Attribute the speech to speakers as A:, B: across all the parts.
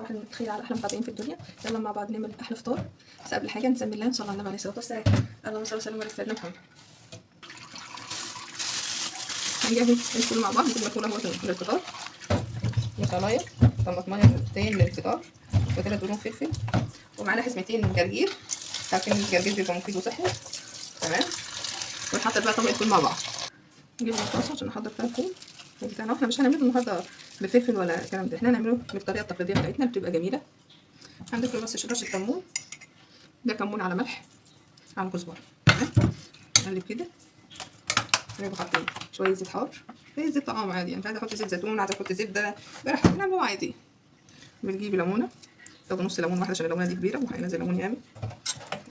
A: صباح الخير على احلى متابعين في الدنيا. يلا مع بعض نعمل احلى فطار. بس قبل حاجة نسمي الله، نصلي على النبي عليه الصلاة والسلام. اللهم صل وسلم على سيدنا محمد. هنجهز الفول مع بعض. نجيب الفول اهو للفطار، بصلايه، طماطمايه للفطار، وثلاث قرون فلفل، ومعانا حزمتين جرجير. عارفين الجرجير بيبقى مفيد وصحي، تمام. ونحضر بقى طبقه فول مع بعض. نجيب الطاسه عشان نحضر فيها الفول بتاعنا. احنا مش هنعمله النهارده بفلفل ولا الكلام ده، احنا هنعمله بالطريقة التقليدية بتاعتنا اللي بتبقى جميلة. هنضيف له بس رشه كمون، ده كمون على ملح على كزبره، تمام. نقلب كده. نبقى حاطين شوية زيت حار، زيت طعام عادي، يعني عايزه احط زيت زيتون، عايزه احط زبدة، براحتك، نعمله عادي. بنجيب ليمونه، تاخد نص ليمون واحدة عشان الليمونه دي كبيرة وهينزل ليمون ياما.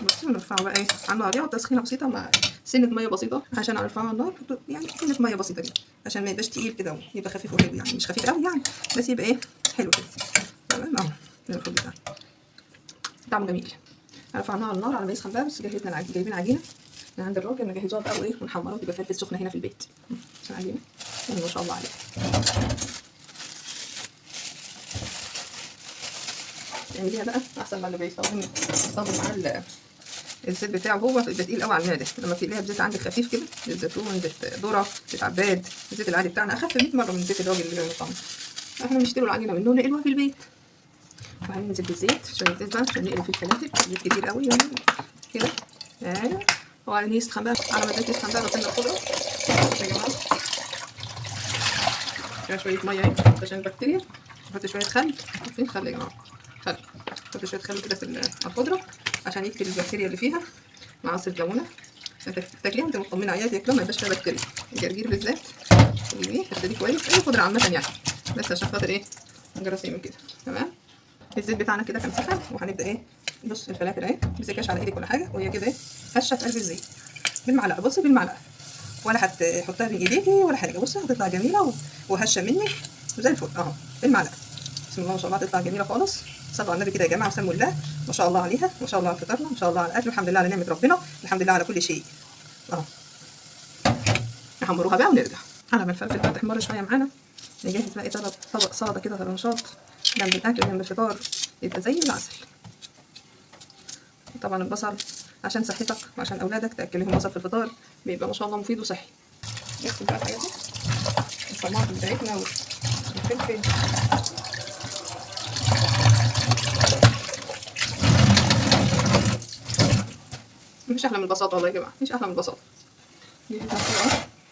A: بس ونرفعه بقى ايه على النار، ياخد تسخينه بسيطة مع سنة مية بسيطة عشان ارفعه على النار، يعني سنة مية بسيطة كده عشان ما يبقاش تقيل كده، يبقى خفيف وحلو، يعني مش خفيف قوي يعني، بس يبقى ايه حلو كده، تمام. اهو الفول بتاعنا طعمه جميل. رفعناه على النار على ما يسخن بقى. بس جهزنا العجينة، جايبين عجينه من عند الراجل نجهزوها بقى وايه ونحمرها وتبقى فلفل سخنة هنا في البيت. العجينة ما شاء الله عليها، تعمليها بقى احسن ما اللي بيستخدم معاه الزيت بتاعه، هو بيبقى تقيل قوي على المعدة. لما تقليها بزيت عندك خفيف كده، زيت زيتون، زيت ذره، زيت عباد، الزيت العادي بتاعنا اخف 100 مرة من زيت الراجل اللي بيعمل طعم. احنا بنشتري العجينة منه ونقلوها في البيت. وهننزل بالزيت شوية زيت بقى عشان نقلي فيه الفلافل، زيت كتير قوي يعني كده. ايوه، وبعدين يسخن بقى. على ما الزيت يسخن بقى غسلنا الخضرة يا جماعة، فيها شوية مية اهي عشان البكتيريا. نحط شوية خل، فين خل يا جماعة؟ خل، نحط شوية خل كده في الخضرة عشان يقتل البكتيريا اللي فيها، مع عصره ليمونه. تاكليها وانت مطمنه عليها، تاكلها ما يبقاش فيها بكتيريا. الجرجير بالذات تجيبيه تغسليه كويس، اي خضرة عامة يعني، بس عشان خاطر ايه جراثيم كده، تمام. الزيت بتاعنا كده كان سخن، وهنبدا ايه، بص الفلافل اهي، ما تمسكهاش على ايدك ولا حاجة، وهي كده ايه هشه في قلب الزيت بالمعلقه. بصي بالمعلقه، ولا هتحطها بين ايديكي ولا حاجة. بصي هتطلع جميلة وهشه منك وزي الفل اهو بالمعلقه. بسم الله ما شاء الله هتطلع جميلة خالص. صلوا على النبي كده يا جماعة وسموا الله. ما شاء الله عليها، ما شاء الله على فطارنا، ما شاء الله على الاكل، الحمد لله على نعمه ربنا، الحمد لله على كل شيء. اهو نحمروها بقى ونرجع. على ما الفلفل بقى تحمر شوية معانا، نجهز بقى طبق سلطة كده طرنشات جنب الاكل جنب الفطار، يبقى زي العسل. طبعا البصل عشان صحتك وعشان اولادك تاكلهم بصل في الفطار، بيبقى ما شاء الله مفيد وصحي. نغسل بقى الحاجات دي، الطماطم بتاعتنا والفلفل. مفيش احلى من البساطة والله يا جماعة، مفيش احلى من البساطة. نجهز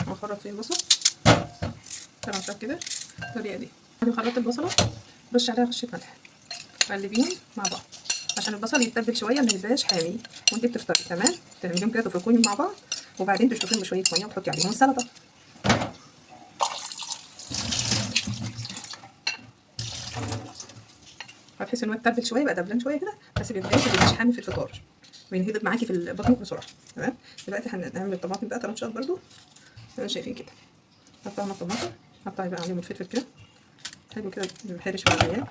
A: ونخرط فيه البصل طرنشات كده بالطريقة دي. خرطت البصله، رش عليها رشه ملح، قلبيهم مع بعض عشان البصل يتبل شوية ما يبقاش حامي وانت بتفطري، تمام. تعمليهم كده تفركيهم مع بعض، وبعدين تشطفيهم بشوية مية وتحطي عليهم السلطة. هتحسي ان هو اتبل شوية بقى، دبلان شوية كده، بس بيبقى ما بيبقاش حامي في الفطار، بينهضم معاكي في بطنك بسرعة، تمام. دلوقتي هنعمل الطماطم بقى طرنشات برده زي ما شايفين كده. قطعنا الطماطم، قطعي بقى عليهم الفلفل كده حلو كده، بحرش ولا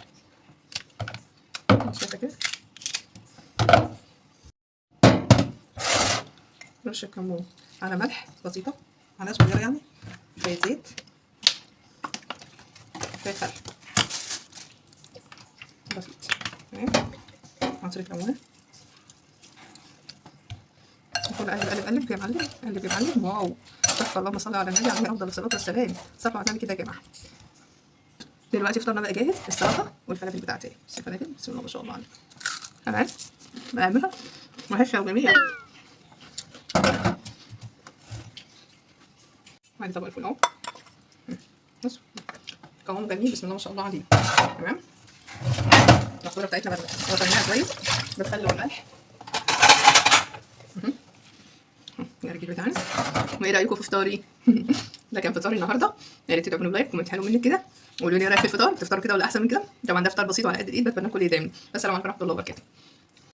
A: شايفه كده. رشه كمون على ملح بسيطة، على صغيرة يعني، شوية زيت، شوية خل بسيط، تمام. عصره ليمونه، كل قلب قلب قلب يا معلم، قلب يا معلم. واو تحفة، اللهم صل على النبي عليه افضل الصلاة والسلام. صلوا على النبي كده يا جماعة. دلوقتي فطارنا بقى جاهز، السلطة والفلافل بتاعتي. بس الفلافل بسم الله ما شاء الله عليها، تمام. بعملها وهشه وجميلة. وادي طبق الفول اهو، بص قوام جميل بسم الله ما شاء الله عليه، تمام. الخضرة بتاعتنا غسلناها كويس بالخل والملح. الجرجير بتاعنا. وايه رايكم في فطاري؟ ده كان فطاري النهارده. يا ريت تعملوا like comment حلو منك كده، وقولوا لي رايك في الفطار، بتفطروا كده ولا احسن من كده؟ طبعا ده فطار بسيط وعلى قد الايد، بتمنى كل يدعمني. السلام عليكم ورحمة الله وبركاته.